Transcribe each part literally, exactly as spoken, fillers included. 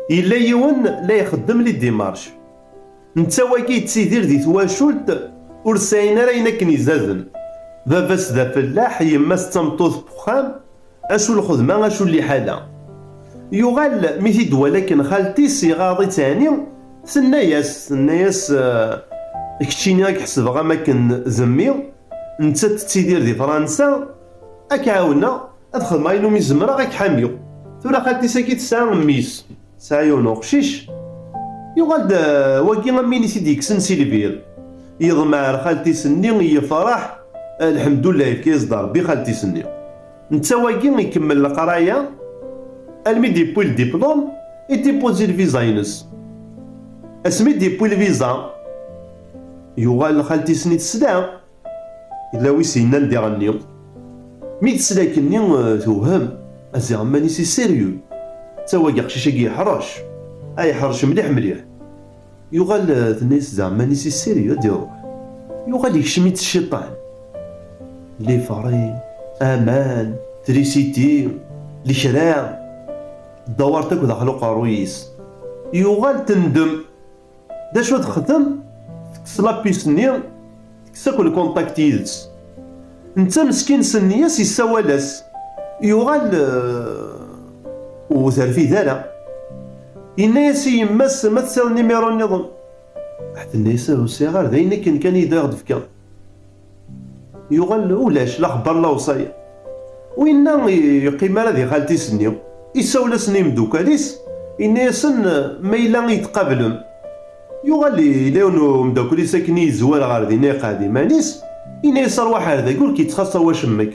Yella yiwen la ixeddem les démarches. Netta wagi yettidir di twacult ur sɛin ara ayen akken izaden. Baba-s d afellaḥ, yemma-s d tameṭṭut n wexxam, acu lxedma, acu liḥala. Yuɣal mi t-id-wala akken xalti-s iɣaḍ-itt ɛni, tenna-yas, tenna-yas, eh, keččini ad k-ḥesbeɣ am akken d mmi, nettat tettidir di Fransa, ad k-ɛawneɣ, ad xedmeɣ ayen umi zemreɣ, ad k-ḥamiɣ. Tura xalti-s-agi tesɛa mmi-s, tesɛa yiwen uqcic, yuɣal-d, eh, wagi am win i t-id-yekksen si lbir. Yeḍmeɛ ar xalti-s-nni, yefreḥ, eh, lḥemdullah, yefka-yas-d Rebbi xalti-s-nni. Netta wagi ikemmel leqraya, almi d-yewwi ldiplum, iddipuzi lviza-ines. Asmi d-yewwi lviza, yuɣal xalti-s-nni tesla. Yella wi s-yennan diɣenni. Mi tesla akkenni, eh, tewhem. Aziɣ iman-is i sérieux. Ttawagi aqcic-agi yeḥrec. A yeḥrec mliḥ mliḥ. Yuɣal, eh, tenna-yas ziɣ iman-is i sérieux ad iruḥ. Yuɣal yekcem-itt cciṭan. Lifri, aman, trisiti, lekra. Ddawart akk daxel uqerruy-is. Yuɣal tendem. D acu ad texdem? Tekkes lapis-nni, tekkes akk lkunṭakt yid-s. Netta meskin s nniya-s yessawal-as. Yuɣal, eh, ur terfid ara. Yenna-yas i yemma-s ma tesɛiḍ nimiru nniḍen. Tenna-yas ur sɛiɣ ara, d ayen akken kan i d-aɣ-d-fkan. Yuɣal ulac la xebber la wṣaya. Winna yeqqim ara di xalti-s-nni, isawel-asen i imeddukal-is, yenna-yasen ma yella i yi-tqablem. Yuɣal yella yiwen umeddakel-is akken i yezwar ɣer din iqeɛɛed iman-is, yenna-yas rwaḥ ar dagi ur k-yettxaṣṣa wacemmek.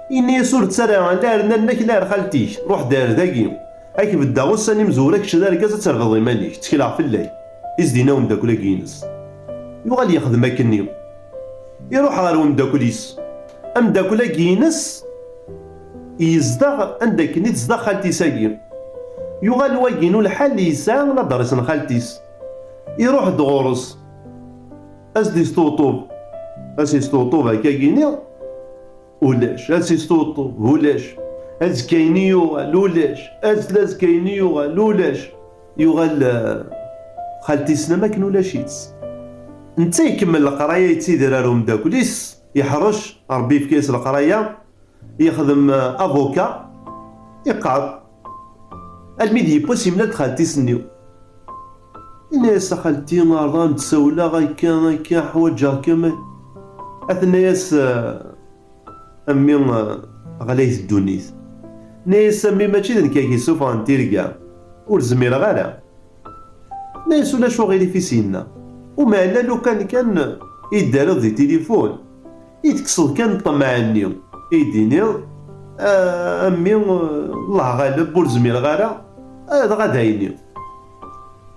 Yenna-yas ur ttara la ar nanna-k la ar xalti-k, ruḥ-d ar dagi. Ad k-beddeɣ ussan imezwura kečč d argaz ad terbeḍ iman-ik, ttekleɣ fell-ak. I s-d-yenna umeddakel-agi-ines. Yuɣal yexdem akkenni. Iruḥ ɣer umeddakel-is. Ameddakel-agi-ines yezdeɣ anda akken i tezdeɣ xalti-s-agi. Yuɣal waginu lḥal yesɛa lader-is n xalti-s. Iruḥ-d ɣur-s. Ad s-d-istuṭub. Ad s-istuṭub akka-gini. Ulac, ad s-istuṭṭub, ulac. Azekka-yini yuɣal, ulac. Azekka-yini yuɣal, ulac. Yuɣal, eh, xalti-s am akken ulac-itt. Netta ikemmel leqraya, yettidir ar umeddakel-is, yeḥrec, Rebbi yefka-yas leqraya, yexdem, eh, avocat, iqqar. Almi d yiwwas yemlal-d xalti-s-nni. Yenna-yas a xalti, ɛerḍeɣ ad m-d-sawleɣ akka, akka, ḥwaǧeɣ-kem. A tenna-yas, eh, A mmi, eh, ɣlayet ddunit. Nna-yas a mmi, mačči d nekk ay k-yessufɣen tirga, ur zmireɣ ara. Nna-yas ulac uɣilif i s-yenna. Umeɛna lukan kan i d-terriḍ di tilifun, i tekkseḍ kan ṭṭmeɛ-nni, i d-tiniḍ, a, a mmi, eh, Allah ɣaleb, ur zmireɣ ara, eh, dɣa d ayenni.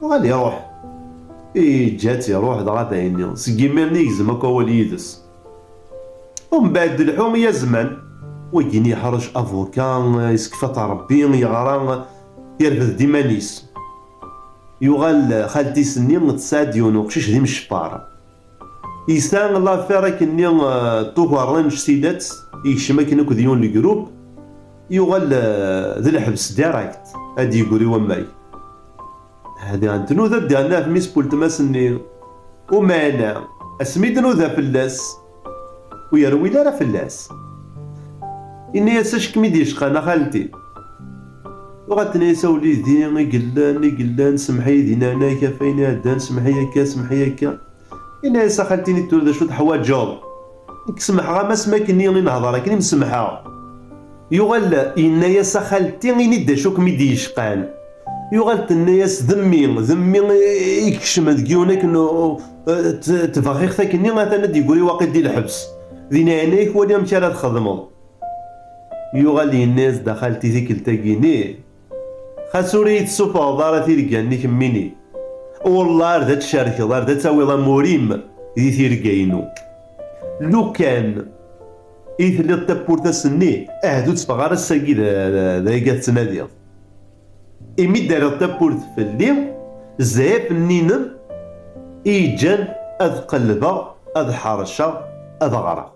Uɣal iruḥ. Iǧǧa-tt iruḥ dɣa d ayenni. Seg imiren i yegzem akk awal yid-s. Umbeɛd d lḥu i azman, wagini yeḥrec avocat, yeskfa-t Rebbi, yeɣra, yerfed-d iman-is. Yuɣal xalti-s-nni tesɛa-d yiwen uqcic d imecfar. Yesɛa l'affaire akkenni, eh, tukerḍa n cctilat, yekcem akken akked yiwen legrup, yuɣal, eh, d lḥebs direct, ad d-yeggri wammag. Hadi n tnuda d-iɣenna ɣef mmi-s n weltma-s-nni. Umeɛna, asmi d-nuda fell-as, ur yerwil ara fell-as. Yenna-yas acku mi d-yecqan a xalti. Uɣal tenna-yas a wlidi, i yellan, i yellan, semmeḥ-iyi di leɛnaya-k ɣef wayen iɛeddan, semmeḥ-iyi akka, semmeḥ-iyi akka. Yenna-yas a xalti-nni tura d acu teḥwaǧeḍ? Nekk semmḥeɣ-am asmi akken i nehḍer akken i m-semmḥeɣ. Yuɣal yenna-yas a xalti, ini-d d acu kem-id-yecqan. Yuɣal tenna-yas d mmi, d mmi i ikecmen deg yiwen akken, uh, t-, tebɣiɣ-t akkenni atan ad d-yeggri waqil di lḥebs. Di leɛnaya-k wali amek ara txedmeḍ. Yuɣal yenna-yas-d a xalti tikkelt-agi-ni, xas ur iyi-tessufɣeḍ ara tirga-nni kemmini, wellah ar d ad tcerkeḍ, ar d ad tawiḍ amur-im di tirga-inu. Lukan i telliḍ tawwurt ass-nni, ahat ur tteffɣeɣ ara ass-agi d, d, d ayagi ad tettnadiḍ. Imi d-terriḍ tawwurt fell-i, zzayaf-nni-inem i yi-ǧǧan ad qellbeɣ, ad ḥerceɣ, ad ɣreɣ.